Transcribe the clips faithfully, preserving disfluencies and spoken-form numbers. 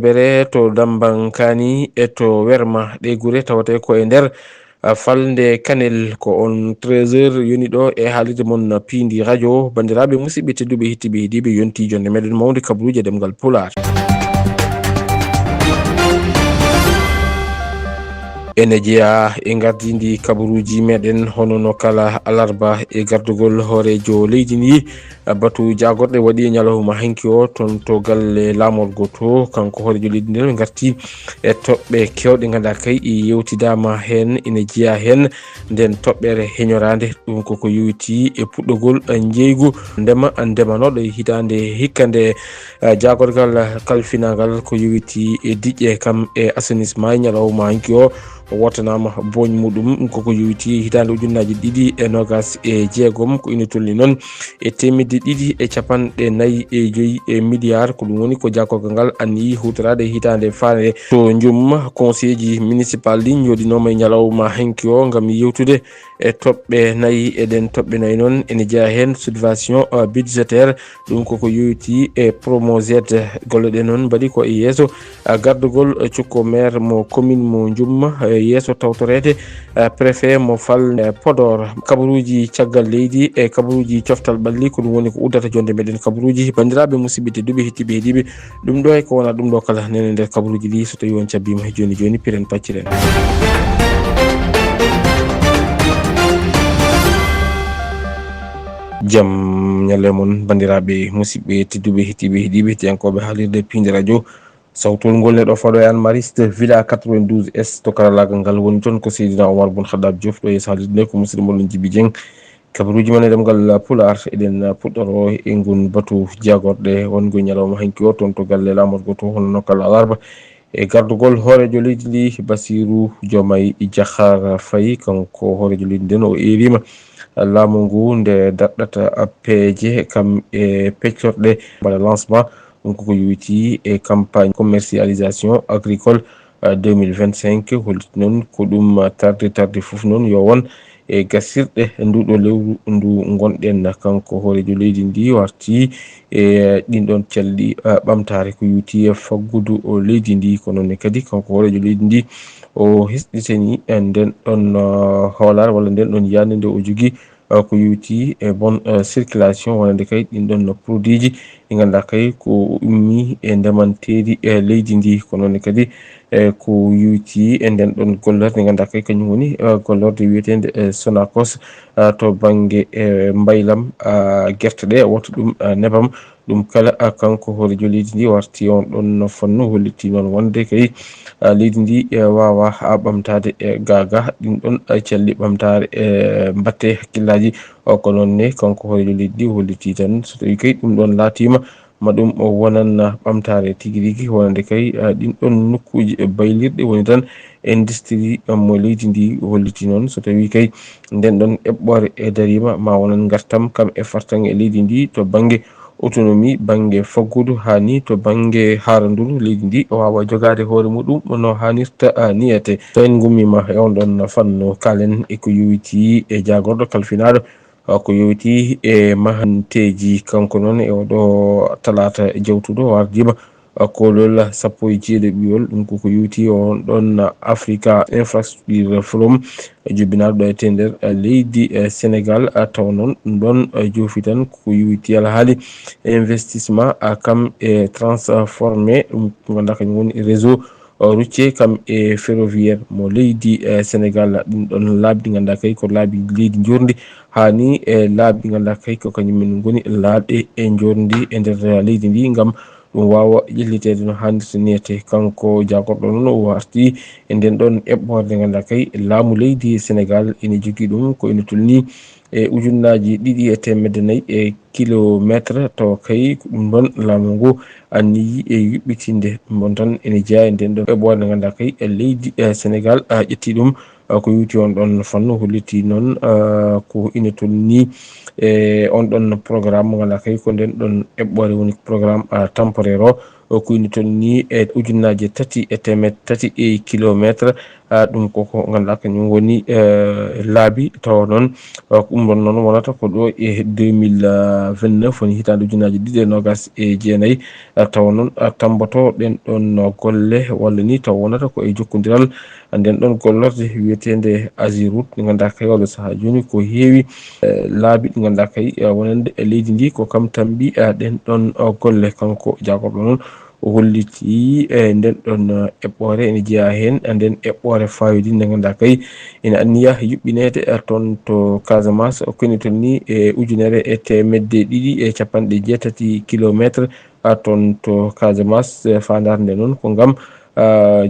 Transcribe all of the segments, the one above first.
Bere to Dambankani e to Werma, ɗe gure tawate ko e nder, a, falnde Kanel. Ko on treize heures yoni ɗo e haalirde mon piindi radio. Banndiraaɓe musidɓe tedduɓe, hettiiɓe, heɗiiɓe, yonti jonde meɗen mawde kabaruuji e ɗemngal Pulaar. Ene jeyaa e ngardiindi kabaruuji meɗen, hono no kala alarba e gardugol hooreejo leydi ndi. Batu jaagorɗe waɗi e ñalawma hanki o toon to galle laamorgo to, kanko hooreejo leydi nden ngarti e toɓɓe kewɗe, ngannduɗaa kay, yewtidaama heen, ina jeyaa heen nden toɓɓere heñoraande. Ɗum koko yowiti e puɗɗogol njeygu ndema ndemanooɗo e hitaande hikka nde, eh, jaagorgal kalfinaagal ko yowiti e diƴƴe kam e assainissement e ñalawma hanki o. O wootanaama booñ muɗum, koko yowiti hitaande ujunnaaji ɗiɗi e noogas e jeegom, ko ina tolni noon e teemedde ɗiɗi e capanɗe nayi e joyi e miliyaar. Ko ɗum woni ko jaagorgal ngal anniyi huutoraade hitaande faande. To njum, conseil ji municipal ɗi njooɗinooma e ñalawma hanki o ngam yewtude e toɓɓe nayi. E ɗen toɓɓe nayi noon ene jeyaa heen subvention, uh, budgétaire, ɗum koko yowiti e Promo Z. Golle ɗe noon mbaɗi ko e yeeso, uh, gardugol, uh, cukko maire mo commune mo Njumma, uh, yeeso tawtoreede, uh, préfet mo fal, uh, Podor. Kabaruuji caggal leydi e kabaruuji coftal ɓalli, ko ɗum woni ko uddata jonde meɗen kabaruuji. Banndiraaɓe musidɓe tedduɓe, hettiiɓe, heɗiiɓe, ɗum ɗo e ko wonaa ɗum ɗo kala nene nder kabaruuji ɗi, so tawii on cabbiima he jooni jooni, piren pacciren. Jam ñalle mon, banndiraaɓe musidɓe tedduɓe, hettiiɓe, heɗiiɓe, hettiyankooɓe haalirde piindi radio. Sawtol ngol ne ɗo faɗo e Anne Mariste, Villa quatre-vingt-douze S, to karalaagal ngal woni toon ko Seydina Omar Bun Khaddab Diouf, ɗo yeeso haalirde nde ko musidɗo mon Jibi Dieng. Kabaruuji men e ɗemngal Pulaar, eɗen puɗɗoro e ngun batu jaagorɗe wongo ñalawma hanki o toon to galle laamorgo to, hono no kala alarba. E gardugol hooreejo leydi ndi, Basiru Jomay Jahar Fay, kanko hooreejo leydi nden, o eeriima laamu ngu nde daɗɗata peeje kam e peccorɗe mbaɗa lancement. Ɗum koko yowiti e campagne commercialisation agricole, euh, deux mille vingt-cinq. Holliti noon ko ɗum, euh, tarde tarde fof noon yo won e gasirɗe nduɗo lewru ndu ngonɗen. Kanko hooreejo leydi ndi warti e ɗin ɗon calɗi, euh, ɓamtaare ko yowiti e faggudu o leydi ndi. Ko noon ne kadi kanko hooreejo leydi ndi o hesɗitani, euh, nden ɗon, euh, hoolaare walla nden ɗon yiyannde nde o jogii, euh, ko yowiti e bonne, euh, circulation, wonande kay ɗin ɗon produit ji ɗi ngannduɗaa kay ko ummi e ndemanteeri, e leydi ndi. Ko noon ne kadi, e ko yowiti e nden ɗon gollorɗe, ngannduɗaa kay kañum woni, euh, gollorɗe wiyeteende, euh, Sonacos, euh, to bannge, euh, mbaylam, euh, gerte ɗe, wota ɗum, euh, nebam. Ɗum kala, a, kanko hooreejo leydi ndi warti on ɗon fannu, holliti noon wonde kay, a, leydi ndi, e, waawa, a, ɓamtaade, e, gaaga ɗin ɗon, a, calli ɓamtaare, e, mbatte hakkillaaji. O, ko noon ne kanko hooreejo leydi ndi holliti tan, so tawi kay ɗum ɗon laatiima, ma ɗum o wonan ɓamtaare tigi rigi, wonande kay, a, ɗin ɗon nokkuuji, e, baylirɗe woni tan industrie, a, mo leydi ndi holliti noon, so tawi kay nden ɗon eɓɓoore e dariima, ma wonan ngartam kam e fartaŋŋe leydi ndi to bannge autonomie, bannge faggudu, haa ni to bannge haaranduru leydi ndi o waawa jogaade hoore muɗum no haanirta, a, niyete. So en ngummiima e on ɗon fannu, kaalen e ko yowiti e jaagorɗo kalfinaaɗo, a, ko yowiti e mahanteeji. Kanko noon e oɗo talaata jawtuɗo o ardiima, a, koolol sappo e jeeɗiɗo ɓiyol, ɗum koko yowiti on ɗon Africa Infrastructure Forum, jobbinaaɗo ɗo e teender, a, leydi, e, Senegal, a, tawa noon ɗum ɗon, a, joofi tan ko yowiti alhaali investissement, a, kam e transformé, ɗum ko ngannduɗaa kañum woni réseau, a, routier kam e ferroviaire mo leydi, e, Senegal. Ɗum ɗon laabi ɗi ngannduɗaa kay ko laabi leydi njoorndi, haa ni e laabi ɗi ngannduɗaa kay ko kañum men ngoni laaɗe e njoorndi e nder leydi ndi, ngam ɗum waawa ƴelliteede no haanirta niyete. Kanko jaagorɗo noon o arti e nden ɗon eɓɓoore nde ngannduɗaa kay laamu leydi Senegal ene jogii ɗum ko ene tolni e ujunnaaji ɗiɗi e teemedde nayi e kilomeetre, tawa kay ko ɗum ɗon laamu ngu anniyi e yuɓɓitinde ɗum ɗon tan. Ene jeyaa e nden ɗon eɓɓoore nde ngannduɗaa kay e leydi, e, Senegal, a, ƴetti ɗum, a, ko yowiti on ɗon fannu, holliti noon, a, ko ina tolni e on ɗon programme mo ngannduɗaa kay ko nden ɗon eɓɓoore woni programme, a, temporaire o. o kuyni toon ni e ujunnaaje tati e teemeɗe tati e kilometre. Ɗum koko ngannduɗaa kañum woni laabi tawa noon. Ko ɗum ɗon noon wonata ko ɗo e deux mille vingt-neuf, woni hitaande ujunnaaji ɗiɗi e noogaas e jeenayi. Tawa noon tamboto ɗen ɗon golle walla ni taw wonata ko e jokkondiral nden ɗon gollorde wiyeteende Azirut, nde ngannduɗaa kay oɗo sahaa jooni ko heewi laabi ɗi ngannduɗaa kay wonande e leydi ndi ko kam tambi ɗen ɗon golle. Kanko jaagorɗo noon o holliti e nden ɗon eɓɓoore ene jeyaa heen nden eɓɓoore faawiinde nde ngannduɗaa kay ene anniya yuɓɓineede toon to Casamance, o koni toon ni e ujunere e teemedde ɗiɗi e capanɗe jeetati kilometre. Toon to Casamance, faandaare nde noon ko ngam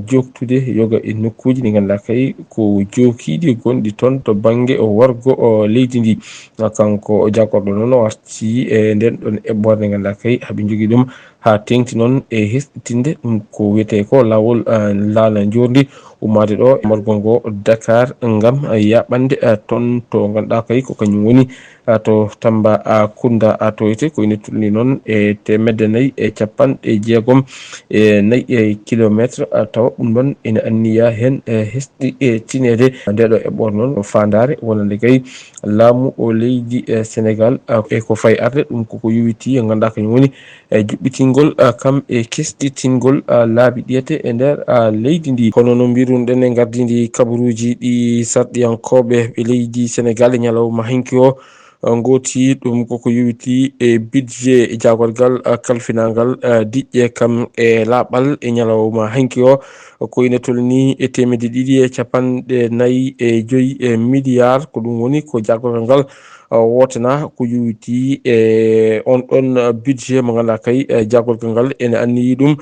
jooktude yoga e nokkuuji ɗi ngannduɗaa kay ko jookiiɗi gonɗi toon to bannge o wargo o leydi ndi. Kanko jaagorɗo noon o arti e nden ɗon eɓɓoore nde ngannduɗaa kay haɓe njogii ɗum haa teeŋti noon e hesɗitinde ɗum ko wiyetee ko laawol laana njoorndi ummaade ɗo e morgo ngo Dakar ngam yaaɓande toon to ngannduɗaa kay ko kañum woni to Tamba Kunda, to ete ko ine tolni noon e teemedde nayi e capanɗe jeegom e nayi e kilometre. Tawa ɗum ɗon ene anniya heen hesɗi e tineede nde ɗo eɓɓoore noon faandaare wonande kay laamu o leydi Senegal e ko fayi arde ɗum koko yowiti e ngannduɗaa kañum woni e juɓɓitingol kam e kesɗitingol laabi ɗiyete e nder leydi ndi. Kono no mbirunoɗen e ngardiindi kabaruuji ɗi sarɗiyankooɓe ɓe leydi Senegal e ñalawma hanki o ngooti ɗum koko yowiti e budget jaagorgal kalfinangal diƴƴe kam e laaɓal e ñalawma hanki o ko ine tolni e teemedde ɗiɗi e capanɗe nayi e joyi e milliard. Ko ɗum woni ko jaagorgal ngal wootana ko yowiti e on ɗon budget mo ngannduɗaa kay jaagorgal ngal ene anniyi ɗum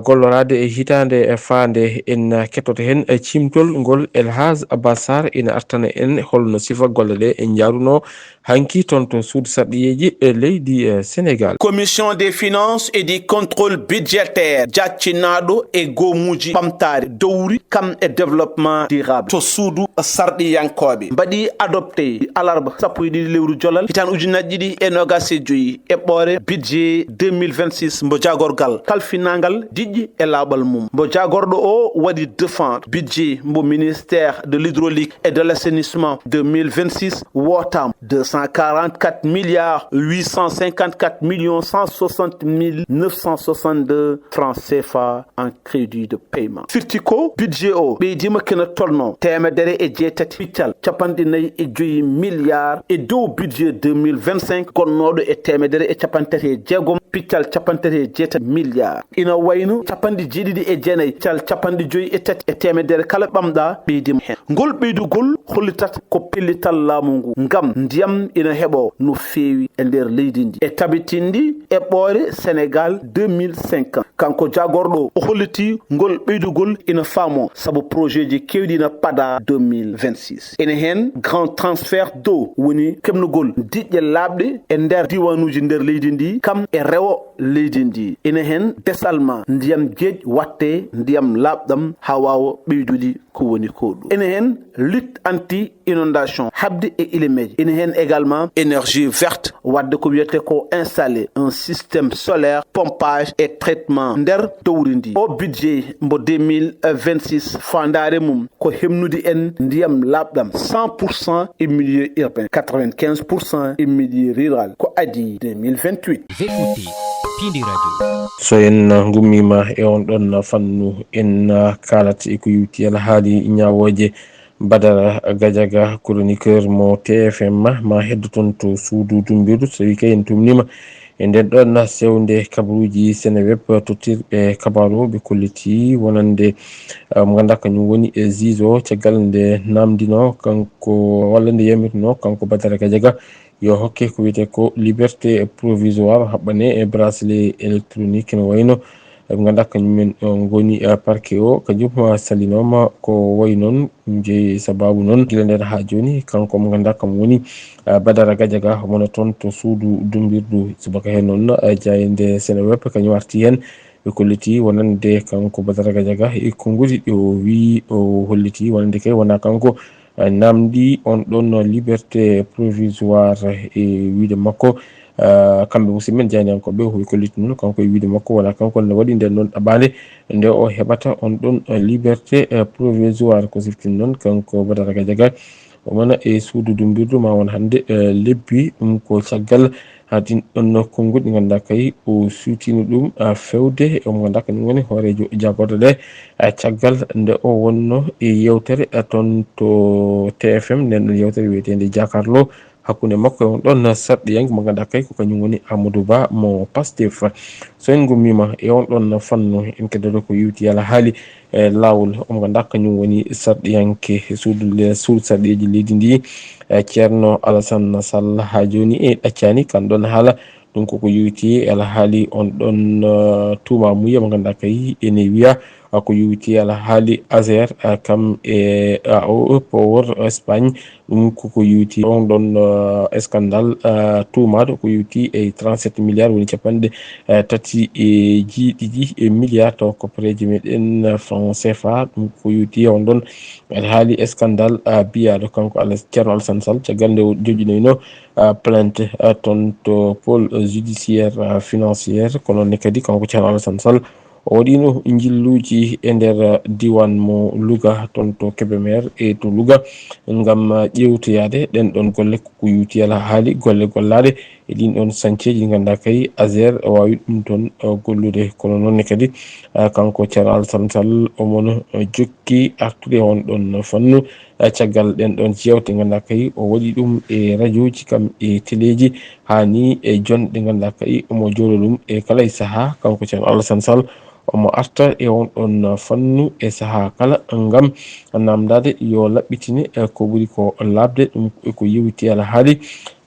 golloraade e hitaande e faande. En kettoto heen cimtol ngol El Hadj Abbas Sarr ina artana en holno sifa golle ɗe en njaarunoo hanki toon to suudu sarɗiyeeji e leydi Senegal. Commission des finances et du contrôle budgétaire jaccinaɗo e goomuuji ɓamtaare dowri kam e développement durable to suudu sarɗiyankooɓe mbaɗi adopté alarba sappo e ɗiɗi lewru jolal hitaan ujunnaji ɗiɗi e noogas e joyi eɓɓoore budget deux mille vingt-six mbo jaagorgal kalfinangal diƴƴe e laaɓal mum. Mbo jaagorɗo o waɗi défendre budget mbo ministère de l'hydraulique et de l'assainissement deux mille vingt-six wootaama deux cent quarante-quatre milliards huit cent cinquante-quatre millions cent soixante mille neuf cent soixante-deux francs C F A en crédit de paiement. Firti ko budget o ɓeydima kena tolno teemedere e jeetati piccal capanɗe nayi e joyi milliards e dow budget deux mille vingt-cinq gonnoɗo e teemedere e capanɗe tati e jeegom piccal capanɗe tati e jeetati milliards. Ina wayno capanɗe jeeɗiɗi e jeenayi piccal capanɗe joyi e tati e teemedere kala ɓamɗa ɓeydima heen. Ngol ɓeydugol hollitata ko pellital laamu ngu ngam ndiyam ina heɓo no feewi e nder leydi ndi e tabitindi eɓɓoore Senegal deux mille cinquante. Kanko jaagorɗo o holliti ngol ɓeydugol ina faamo sabu projet ji keewɗi ina pada deux mille vingt-six. Ina heen grand transfert d'eau woni keɓnugol diƴƴe laaɓɗe e nder diiwanuuji nder leydi ndi kam e rewo leydi ndi. Ina heen dessalement ndiyam geej watte ndiyam laaɓɗam haa waawa ɓeydude ko woni ko ɗum. Ina heen lutte anti inondation haɓde e ilimeeje. Ina heen également énergie verte waɗde ko wiyetee ko installé un système solaire pompage et traitement nder dowri ndi. O budget mbo deux mille vingt-six faandaare mum ko hemnude en ndiyam laaɓɗam cent pour cent e milieu urbain, quatre-vingt-quinze pour cent e milieu rural ko adii deux mille vingt-huit. Vekuti, Pindi Radio. So en ngummiima e on ɗon fannu, en kaalat e ko yowiti alhaali ñaawooje Badara Gajaga, chroniqueur mo T F M, ma heddo toon to suudu dumbirdu, so tawi kay en tumnima e nden ɗon sewnde kabaruuji Seneweb, tottirɓe kabaaru ɓe kolliti wonande, eh, mo ngannduɗaa kañum woni, eh, Zizo, caggal nde namdino kanko, walla nde yamirno kanko Badara Gajaga, yo hokke ko wiyetee ko liberté provisoire, haɓɓane e bracelet électronique no wayno, eh, ɓe ngannduɗaa kañumen, eh, ngoni, eh, parquet o, kañum, eh, salinooma ko wayi noon, ɗum jeyi sababu noon gila nden haa jooni, kanko mo ngannduɗaa kam woni, eh, Badara Gajaga, wona toon to suudu dumbirdu. Subaka heen noon, eh, jaaynde Seneweb kañum arti heen, ɓe kolliti wonande kanko Badara Gajaga e konnguɗi ɗi o wi o holliti wonande kay wona kanko, eh, namdi on ɗon liberté provisoire e wiide makko, kamɓe musidɓe men jaayndiyankooɓe, hoy ko litti noon, kanko e wiide makko wonaa kanko ne waɗi nden noon ɗaɓɓaande nde o heɓata on ɗon liberté provisoire. Ko siftin noon kanko Badara Gadiaga, o mana e suudu dumbirdu ma won hannde lebbi. Ɗum ko caggal haa ɗin ɗon konnguɗi ngannduɗaa kay o suutino ɗum fewde e omo ngannduɗaa kañum woni hooreejo jaagorɗe ɗe, caggal nde o wonno e yewtere toon to T F M, nden ɗon yewtere wiyeteende Jakarlo, hakkunde makko e on ɗon sarɗiyanke mo ngannduɗaa kay ko kañum woni Amadou Ba mo Pastef. So en ngummiima e on ɗon fannu, en keddoto ko yowiti alhaali e laawol, omo ngannduɗaa kañum woni sarɗiyanke suudu le-, suudu sarɗiyeeji leydi ndi, e Ceerno Alassane Sall. Haa jooni e ɗaccaani kan ɗon haala. Ɗum koko yowiti e alhaali on ɗon, eh, tuumaamuya mo ngannduɗaa kay ene wiya, ah, ko yowiti alhaali Azer, ah, kam e, ah, o, o Power Espagne. Ɗum koko yowiti on ɗon, eh, scandale, eh, tuumaaɗo ko yowiti e trente-sept milliards, woni capanɗe, eh, tati e jeeɗiɗi e milliards, taw ko pereeji meɗen, eh, franc C F A. Ɗum ko yowiti on ɗon alhaali scandale, eh, biyaaɗo kanko Alas-, Ceerno Alassane Sall, caggal nde o joƴƴinoyno ah, plainte, ah, toon to pôle, ah, judiciaire, ah, financière. Kono ne kadi kanko Ceerno Alassane Sall o waɗiino njilluuji e nder, ah, diiwaan mo Louga, toon to Kébémer e to Louga, ngam, ah, ƴeewtoyaade ɗeen ɗoon golle, ko yowiti alhaali golle gollaaɗe e ɗiin ɗoon sañceeji ɗi ngannduɗaa kay Azer waawi ɗum toon, ah, gollude. Kono noon ne kadi, ah, kanko Ceerno Alassane Sall omo no, ah, jokki artude e on ɗoon fannu. Eh, caggal ɗeen ɗoon jeewte, ngannduɗaa kay, o waɗi ɗum e rajooji kam e teleeji, haa ni e jonɗe, ngannduɗaa kay, omo jooɗo ɗum e kala e sahaa. Kanko Ceerno Alassane Sall, omo arta e on ɗoon fannu e sahaa kala, ngam naamndaade yo laɓɓitine, eh, ko ɓuri ko laaɓde. Ɗum ko yowiti alhaali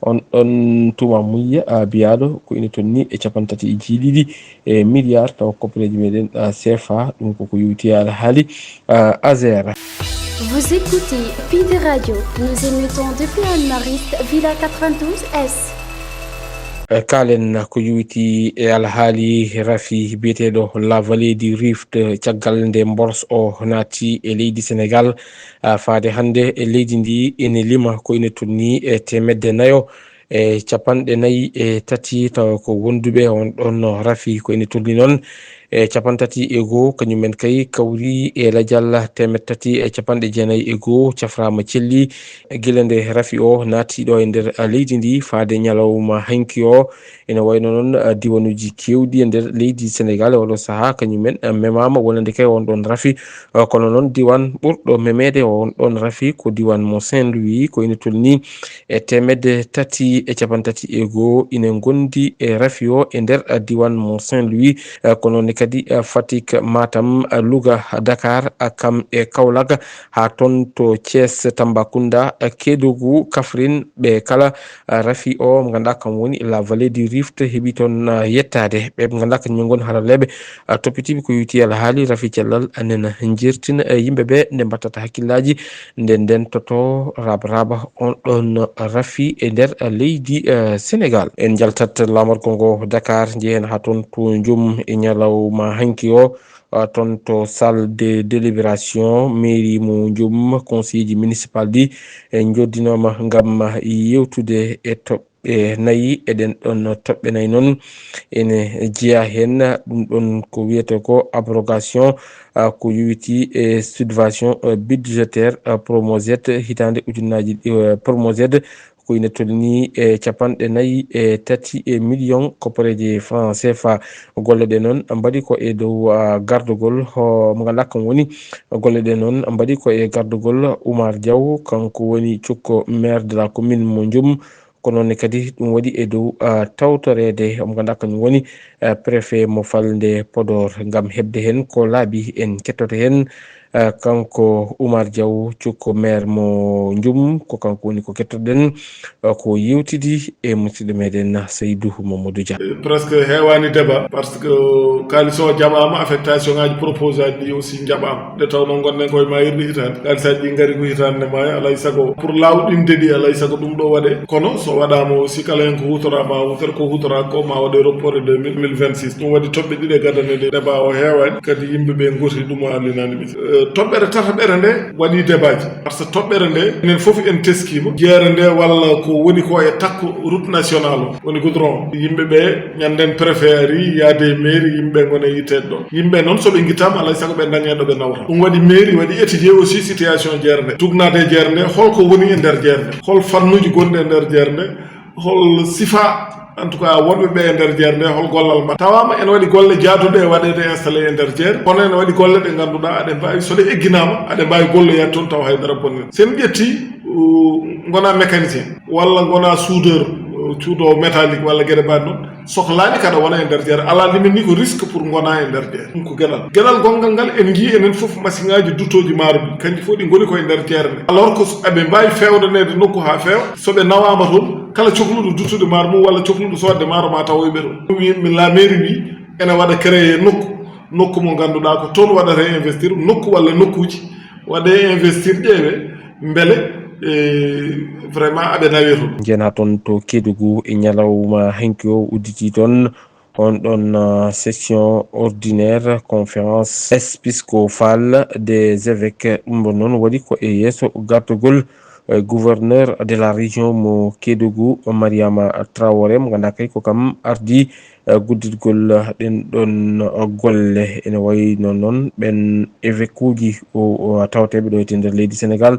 on ɗon tuumaamuya, ah, biyaaɗo ko ina tolnii e capanɗe tati e jeeɗiɗi e milliards, taw koppareeji meɗen, ah, C F A, ɗum koko yowiti alhaali, ah, Azer. Vous écoutez Pi de Radio. Nous émettons depuis Anne-Mariste, Villa quatre-vingt-douze S. Eh, kaalen ko yowiti e alhaali rafi biyeteeɗo La Vallée du Rift, caggal nde mbors o naati e leydi Senegal, ah, faade hannde e leydi ndi ene lima ko ina tolnii e teemedde nayo e capanɗe nayi e tati, tawa ko wonduɓe on ɗon rafi ko ene tolni noon e capanɗe tati e goo, kañum en kay kawri e lajal teemedde tati e capanɗe jeenayi e goo, cafraama celli gila nde rafi o naati ɗo e nder leydi ndi faade ñalawma hanki o. Ene wayno noon, ah, diwanuuji keewɗi e nder leydi Senegal e oɗo sahaa, kañum en, ah, memaama wonande kay on ɗon rafi. Ah, kono noon, diwaan ɓurɗo memeede on ɗon rafi ko diwaan mo Saint-Louis, ko ina tolnii e teemedde tati e capanɗe tati e goo ina ngondi e rafi o e nder, ah, diwaan mo Saint-Louis. Ah, kono ne kadi, ah, Fatick, Matam, ah, Louga, Dakar, ah, kam e Kaolack, haa toon to Thiès, Tambacounda, ah, Kédougou, Kaffrine, ɓe kala, ah, rafi o mo ngannduɗaa kam woni La Vallée du Rift heɓi toon, ah, yettaade. Ɓe ɓe ngannduɗaa kañum ngoni haralleeɓe, ah, toppitiiɓe ko yowiti alhaali rafi cellal, ah, nena njeertina, ah, yimɓe ɓe nde mbattata hakkillaaji nde nden toto raba raba on ɗon rafi e nder, ah, leydi, ah, Senegal. En njaltat laamorgo ngo Dakar, njehen haa toon to Njum e ñalawma hanki o, ah, toon to salle de délibération mairie mo Njum, conseil ji municipal ɗi, e njoddinooma ngam yewtude e toɓɓe nayi. Eɗen ɗon toɓɓe nayi noon ene jeyaa heen, ɗum ɗon ko wiyetee ko abrogation, ah, ko yowiti e subvention, ah, budgétaire, ah, Promozet hitaande ujunnaaji, eh, Promozet ko ina tolnii e capanɗe nayi e tati e million koppareeji franc C F A. Golle ɗe noon mbaɗi ko e dow, ah, gardugol ho-, mo ngannduɗaa kam woni golle ɗe noon mbaɗi ko e gardugol Oumar Diaw, kanko woni cukko maire de la commune mo Njum. Ko noon ne kadi ɗum waɗi e dow, ah, tawtoreede mo ngannduɗaa kañum woni, ah, préfet mo falnde Podor ngam heɓde heen ko laaɓi en kettoto heen. Eh, kanko Oumar Diaw, cukko maire mo Njum, ko kanko woni ko kettoɗen, eh, ko yewtidi e musidɗo meɗen Seydou Mamadou Dia. Eh, presque heewani débat, parce que kaalis o jaɓaama, affectation ngaji proposé aji ɗi aussi jaɓaama. Nde tawnoo ngonɗen koye maayirɗe hitaande, kaalisaaji ɗi ngari ko hitaande nde maaya, alaa e sago pour laawɗinde ɗi, alaa e sago ɗum ɗo waɗee. Kono so waɗaama aussi, kala heen ko huutoraama, huutor ko huutoraaka ko, ma waɗe report e deux mille, vingt-six. Ɗum waɗi toɓɓe ɗiɗi e gadane nde débat o heewaani, kadi yimɓe ɓe ngoti ɗum o allinaani ɓe. Eh, toɓɓere tataɓere nde waɗi débatji. Par ce que toɓɓere nde, enen fof en teskiima. Jeere nde walla ko woni ko e takko route nationale o, woni goudron o. Yimɓe ɓe ñanden préfet ari, yaade e mairie, yimɓe ngona yitteede ɗo. Yimɓe noon, so ɓe ngittaama, alaa e sago ɓe ndaña ɗo ɓe nawra. Ɗum waɗi mairie waɗi étudier aussi situation jeere nde. Tugnaade e jeere nde, holko woni e nder jeere nde? Hol fannuuji gonɗi e nder jeere nde? Hol sifa, en tout cas, wonɓe ɓe e nder jeere nde, hol gollal maɓɓe? Tawaama ene waɗi golle jaaduɗe e waɗeede installé e nder jeere, kono ene waɗi golle ɗe ngannduɗaa aɗe mbaawi, so ɗe egginaama, aɗe mbaawi golloyaade toon tawa hay dara bonnani. So en ƴetti, uh, ngona mécanicien, walla ngona soudeur, uh, cuuɗo métallique walla geɗe mbaɗi noon, sohlaani kaɗa wona e nder jeere. Alaa limit ni ko risque pour ngona e nder jeere. Ɗum ko geɗal. Geɗal gonngal ngal, en njii enen fof masiŋaaji duttooji maaro ɗi, kanji fof ɗi ngoni ko e nder jeere nde. Alors que so aɓe mbaawi feewnaneede nokku haa feewa, so ɓe nawaama toon, kala cokluɗo duttude maaro mum walla cokluɗo soodde maaro ma tawoyɓe ɗo. Ɗum wi mi la mairie wi ene waɗa créer nokku, nokku mo ngannduɗaa ko toon waɗata investir, nokku walla nokkuuji waɗe investir, ƴeewe mbele, e, vraiment aɓe nawe toon. Njeena toon to Kédougou e ñalawma hanki o udditi toon on ɗon, uh, session ordinaire conférence épiscopale des évêques. Ɗum ɗon noon waɗi ko e yeeso gartugol, uh, gouverneur de la région mo Kédougou, Mariama Traoré, mo ngannduɗaa kay ko kam ardi, uh, gudditgol, uh, ɗen ɗon, uh, golle. Ene wayi noon noon ɓen évêque uji o, o tawteeɓe ɗo e nder leydi Sénégal,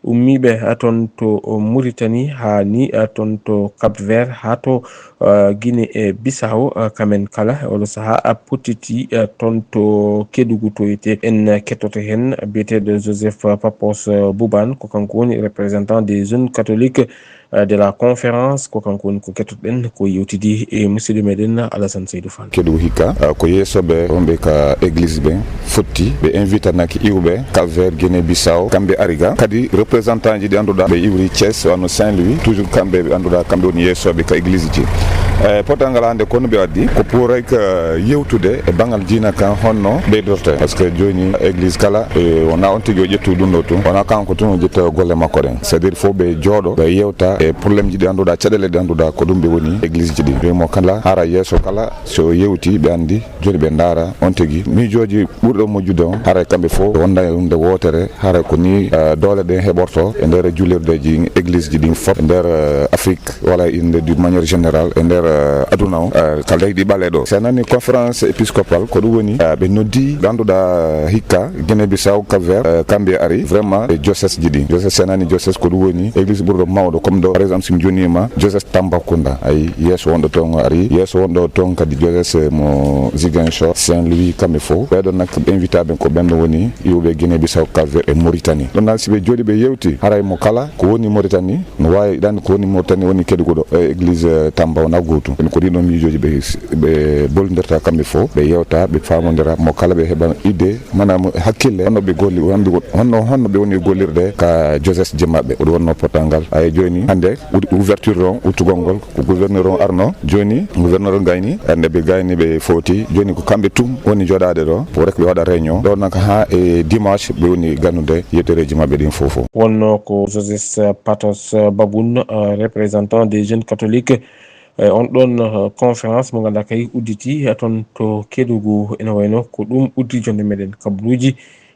ummiiɓe, uh, toon to, uh, Mauritanie, haa ni, uh, toon to Cap Vert, haa to, uh, Guinée e Bissau, uh, kamen kala, oɗo sahaa, uh, pottiti, uh, toon to Kédougou to wiyetee. En, uh, kettoto heen biyeteeɗo Joseph, uh, Papos, uh, Boubane, ko kanko woni représentant des jeunes catholiques, uh, de la conférence, ko kanko woni ko kettoɗen, ko yewtidi e musidɗo meɗen Alassane Seydou Fall. Kedu hikka, uh, ko yeesoɓe wonɓe ka église ɓen fotti, ɓe invitanaaki iwɓe Cap Vert, Guinée Bissau, kamɓe ari ga. Kadi représentant ji ɗi annduɗaa ɓe iwri Thiès, wano Saint-Louis, toujours kamɓe ɓe annduɗaa kamɓe woni yeesoɓe ka église ji. E potangal hannde kono ɓe addi ko pour rek, uh, yewtude e banngal diina kan honno ɓeydorte. Parce que jooni église kala, e, wona on tigi o ƴettu ɗum ɗo tun. Wona kanko tun o ƴetta golle makko ɗen. C'est-à-dire fof ɓe jooɗo, ɓe yewta e problème ji ɗi annduɗaa, caɗeele ɗe annduɗaa ko ɗum ɓe woni église ji ɗi. Jooni mo kala hara yeeso kala so yewti ɓe anndi. Jooni ɓe ndaara on tigi miijooji ɓurɗo moƴƴude on, haray kamɓe fof wonda e hunde wootere, haray ko ni, eh, doole ɗen heɓorto e nder juulirdeeji, église ji ɗin fof e nder, eh, Afrique, walla inde d'une manière générale e nder, eh, aduna o, eh, ka leyɗi ɓaleeɗo. Si a nani conférence épiscopale, ko ɗum woni, eh, ɓe noddi ɓe annduɗaa hikka Guinée Bissau, Cap Vert, eh, kamɓe ari vraiment e diocèse ji ɗin. Diocèse, si a nani diocèse, ko ɗum woni église ɓurɗo mawɗo, comme ɗo, par exemple, si mi jonnima diocèse Tambacounda, ayi, yeeso wonɗo toon o ari, yeeso wonɗo toon kadi diocèse mo Ziguinchor, Saint-Louis, kamɓe fof. Ɓeɗon nak invitaɓe ko ɓen ɗo woni iwɓe Guinée Bissau, Cap Vert e Mauritanie. Ɗon nan si ɓe jooɗi ɓe yewti, haray mo kala ko woni Mauritanie, no wawi ɗan ko woni Mauritanie woni keɗuguɗo e église, eh, Tamba wona gootum. Ɗum ko ɗin ɗon miijooji ɓe, ɓe bollindirta kamɓe fof, ɓe yewta, ɓe faamodira, mo kala ɓe heɓa idée, maanaam hakkille, honno ɓe golli, honno, honno ɓe woni gollirde ka diocèse ji maɓɓe. Ko ɗum wonno pottal ngal. Ay, jooni hannde, Ou-, ouverture on, uddugol ngol, ko gouverneur on arno. Jooni, gouverneur on gayni, hannde ɓe gayni ɓe fowti. Jooni ko kamɓe tun woni jooɗaade ɗo, pour rek ɓe waɗa réunion. Ɗo nan ko haa e dimanche ɓe woni gannude yettereeji maɓɓe ɗin fof fof. Wonno ko Joseph Patos Baboun, euh, représentant des jeunes catholiques, euh, on ɗon, euh, conférence mo ngannduɗaa kay udditi, euh, toon to Kédougou. Ene wayno ko ɗum uddi jonde meɗen kabaruuji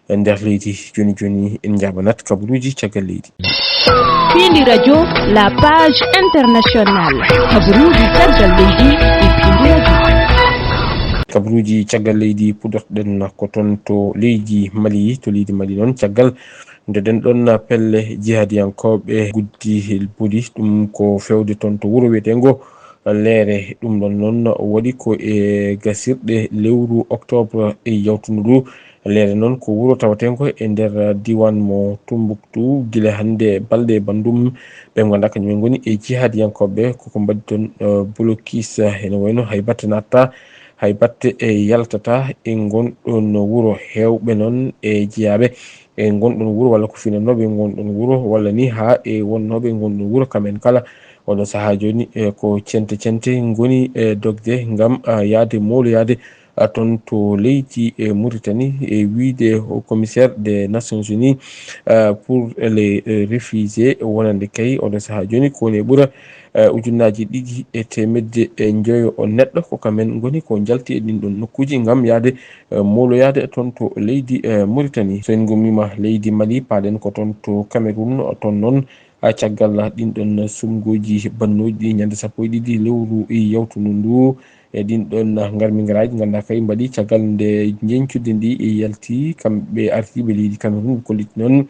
e nder leydi. Jooni jooni en njaabanat kabaruuji caggal leydi. Piindi Radio, la page internationale. Kabaruuji caggal leydi e Piindi Radio. Kabaruuji caggal leydi puɗɗorɗen ko toon to leydi Mali. To leydi Mali noon, caggal nde ɗen ɗon pelle jihadiyankooɓe guddi buli, ɗum ko feewde toon to wuro wiyeteengo Leere. Ɗum ɗon noon waɗi ko e gasirɗe lewru octobre e yawtundu ndu. Leere noon ko wuro tawateengo e nder diiwaan mo Tumbuktu. Gila hannde balɗe e banndum, ɓe ngannduɗaa kañum en ngoni e jihadiyankooɓe, koko mbaɗi toon, eh, blocus, eh, ene wayno hay batte naattaa, hay batte e yaltataa e ngon ɗon wuro. Heewɓe noon e jeyaaɓe e ngon ɗon wuro, walla ko finannooɓe e ngon ɗon wuro, walla ni haa e wonnooɓe e ngon ɗon wuro, kamɓe kala, oɗo sahaa jooni, eh, ko cente cente ngoni e dogde ngam, ah, yahde mowloyaade ah, toon to leydi e Mauritanie, e wiyde o commissaire des Nations Unies, ah, pour les, eh, réfugiés, wonande kay oɗo sahaa jooni ko woni e ɓura, eh, ujunnaaji ɗiɗi e teemedde e njoyo o neɗɗo ko kamen ngoni ko njalti e ɗin ɗon nokkuuji ngam yahde, eh, mooloyaade toon to leydi, eh, Mauritanie. So en ngummiima leydi Mali, paaɗen ko toon to Cameroun, toon noon, ah, caggal ɗin ɗon sumngooji bannooji ɗi ñande sappo e ɗiɗi lewru yawtundu ndu, e ɗin ɗon ngarmi-ngaraaji ngannduɗaa kay mbaɗi caggal nde njeñcudi ndi yalti, kamɓe ardiiɓe leydi Cameroun ɓe kolliti noon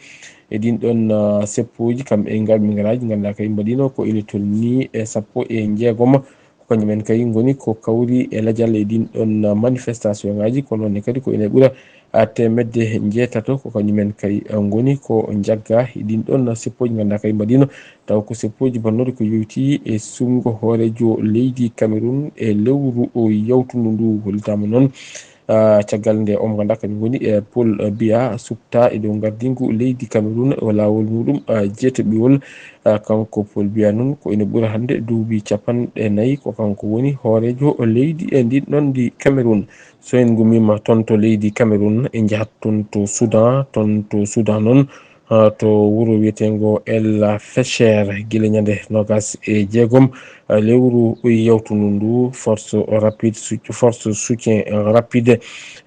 e ɗin ɗon, ah, seppooji kam e ngarmi-ngaraaji ngannduɗaa kay mbaɗiino ko ene tolni e sappo e jeegom. Ko kañum en kay ngoni ko kawri e lajal e ɗin ɗon manifestation ŋaaji, kono ne kadi ko ene ɓura, ah, teemedde njeetato. Ko kañum en kay, ah, ngoni ko njagga e ɗin ɗon seppooji ngannduɗaa kay mbaɗiino. Taw ko seppooji bannooɗi ko yowiti e suɓngo hooreejo leydi Cameroun e lewru o yawtundu ndu hollitaama noon, ah, caggal nde omo ngannduɗaa kañum woni, eh, Paul Biya suɓta e dow ngardiingu leydi Cameroun o laawol muɗum, ah, jeetaɓiwol. Ah, kanko Paul Biya noon ko ene ɓura hannde duuɓi capanɗe nayi ko kanko woni hooreejo leydi e ndin ɗon ndi Cameroun. So en ngummiima toon to leydi Cameroun, en njahat toon to Soudan, toon to Soudan noon, ah, to wuro wiyeteengo El Fasher, gila ñande noogaas e jeegom, ah, lewru yawtundu ndu, force rapide sou-, force soutien rapide,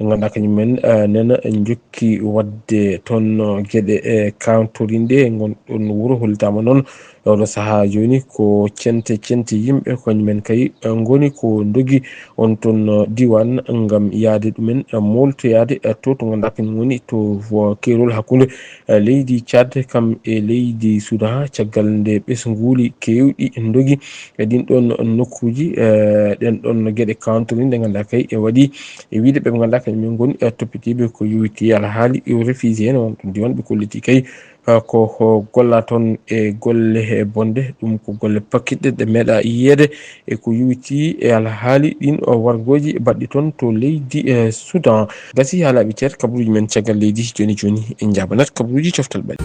ngannduɗaa kañum en, ah, nena njokki waɗde toon, ah, geɗe, eh, kawtorinɗe ngon ɗon wuro hollitaama noon. E oɗo sahaa jooni ko cente cente yimɓe ko kañum en kay, eh, ngoni ko ndogi on toon, eh, diiwaan ngam yahde ɗumen, eh, mooltoyaade, eh, to to ngannduɗaa kañum woni to wo-, keerol hakkunde, eh, leydi Tchad kam e leydi Soudan, caggal nde ɓesnguuli keewɗi ndogi e ɗin ɗon nokkuuji, eh, ɗen ɗon geɗe kawtorinɗe ngannduɗaa kay e waɗi e wiyde ɓe ɓe ngannduɗaa kañum en ngoni, eh, toppitiiɓe ko yowiti alhaali réfugié en won ɗon diiwaan ɓe kolliti kay, eh, ko, ko golla toon e golle he bonde, ɗum ko golle pakkitɗe ɗe meeɗa yiyeede e ko yowiti e alhaali ɗin o warngooji baɗɗi toon to leydi, eh, Soudan. Gasi haalaaɓe ceer kabaruuji men caggal leydi jooni jooni en njaabanat kabaruuji coftal ɓalli.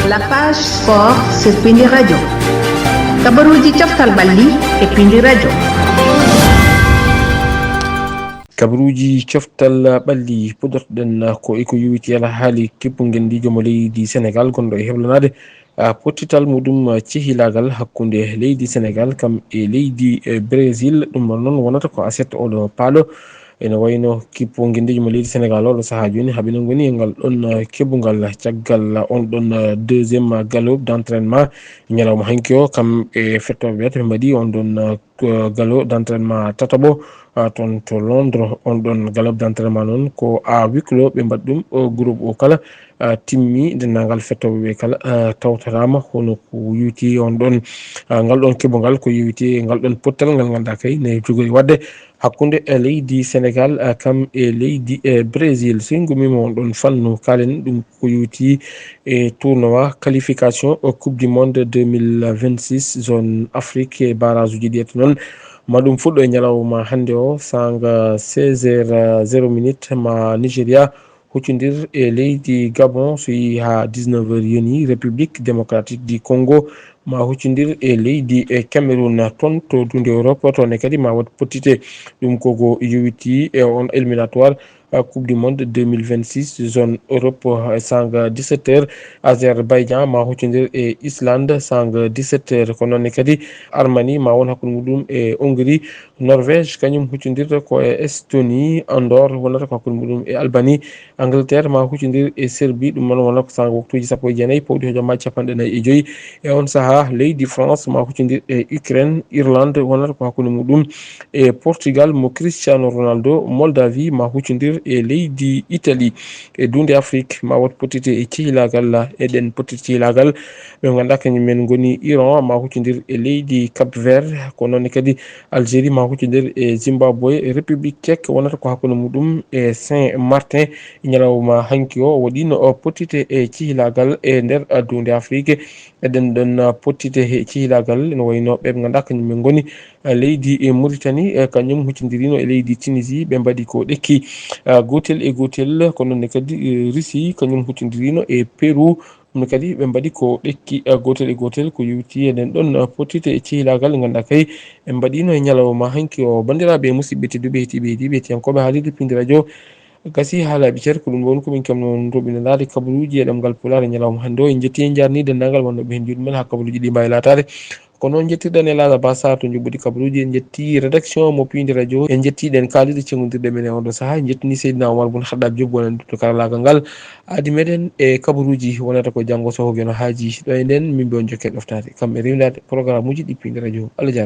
La page sport sur Pindi Radio. Kabaruuji coftal ɓalli e Pindi Radio. Kabaruuji coftal ɓalli puɗɗorɗen ko e ko yowiti alhaali kippu ngenndiijo mo leydi Senegaal gonɗo e heblanaade, ah, pottital muɗum, ah, cehilaagal hakkunde leydi Senegaal kam e leydi, eh, Brésil. Ɗum ɗon noon wonata ko aset oɗo paaɗo. Ene wayno kippu ngenndiijo mo leydi Senegaal oɗo sahaa jooni haɓino ngoni e ngal ɗon, ah, keɓungal caggal on ɗon, ah, deuxième galop d'entraînement ñalawma hanki o kam e fettooɓe ɓe to ɓe mbaɗi on ɗon, ah, ko galop d'entraînement tataɓo, ah, toon to Londres. On ɗon galop d'entraînement noon ko à huis clos ɓe mbaɗi ɗum, o groupe o kala, ah, timmi, denndaangal fettooɓe ɓe kala, ah, tawtoraama, hono ko yowiti on ɗon, ah, ngal ɗon keɓungal ko yowiti e ngal ɗon pottal ngal ngannduɗaa kay ne jogori waɗde hakkunde, eh, leydi Senegaal, ah, kam e leydi, eh, Brésil. So en ngummiima on ɗon fannu kaalen ɗum ko yowiti e tournoi qualification o Coupe du Monde deux mille vingt-six zone Afrique e barrage uji ɗi ette noon. Ma ɗum fuɗɗo e ñalawma hannde o, saanga seize heures zéro minute, ma Nigeria huccondir e leydi Gabon, so yehi haa dix-neuf heures yoni, République Démocratique du Congo ma huccondir e leydi e Cameroun. Toon to dunde Europe, toon ne kadi ma waɗ pottite. Ɗum ko ko yowiti e on éliminatoire, ah, Coupe du Monde deux mille vingt-six zone Europe, ah, saanga dix-sept heures, Azerbaïdjan ma huccondir e Islande saanga dix-sept heures. Ko noon ne kadi Armani ma won hakkunde muɗum e Hongrie. Norvège kañum huccondirta ko e Estonie. Andorre wonata ko hakkunde muɗum e Albanie. Angleterre ma huccondir e Serbie, ɗum noon wonata ko saanga waktuuji sappo e jeenayi pawɗi hojomaaji capanɗe nayi e joyi. E on sahaa, leydi France ma huccondir e Ukraine. Irlande wonata ko hakkunde muɗum e Portugal mo Cristiano Ronaldo. Moldavie ma huccondir e leydi Italie. E dunde Afrique ma waɗ pottite e cehilaagal, eɗen pottite cehilaagal ɓe ngannduɗaa kañum men ngoni Iran ma huccondir e leydi Cap Vert. Ko noon ne kadi Algérie ma huccondir e Zimbabwe. République Tchèque wonata ko hakkunde muɗum e Saint Martin. Ñalawma hanki o waɗiino o pottite e cehilaagal e nder adduunde Afrique. Eɗen ɗon pottite e cehilaagal no wayno ɓe ɓe ngannduɗaa kañum men ngoni, eh, leydi e Mauritanie, eh, kañum huccondiriino e leydi Tunisie, ɓe mbaɗi ko ɗekki, eh, gootel e gootel. Ko noon ne kadi, eh, Russie kañum huccondiriino e Pérou. Ɗum kadi ɓe mbaɗi ko ɗekki, eh, gootel e gootel ko yowti e nden ɗon, eh, pottite e cehilaagal nde ngannduɗaa kay en mbaɗino e ñalawma hanki o. Banndiraaɓe musidɓe tedduɓe heɗiiɓe heɗiiɓe heɗiyankooɓe haalirde Piindi Radio, gasi haalaaɓe cer, ko ɗum ɗon ko min kam noon roɓinandaade kabaruuji e ɗemngal Pulaar e ñalawma hannde o. En njetti en njaarni denndaangal wonnooɓe heen juuɗe men haa kabaruuji ɗi mbaawi laataade. Ko noon njettirɗen e Laasa Ba Sarr to njuɓɓudi kabaruuji, en njetti rédaction mo Piindi Radio, en njettiiɗen kaalirɗe cenngondirɗe men e oɗo sahaa, en njettini Seydina Omar Bun Khaddab Diop wonande to karallaagal ngal. Aadi meɗen e kabaruuji wonata ko janngo so hoge no haaji. Ɗo e nden min mbi on jokke ɗoftaade kam e rewindaade programme uji ɗi Piindi Radio. Allah jaaraama.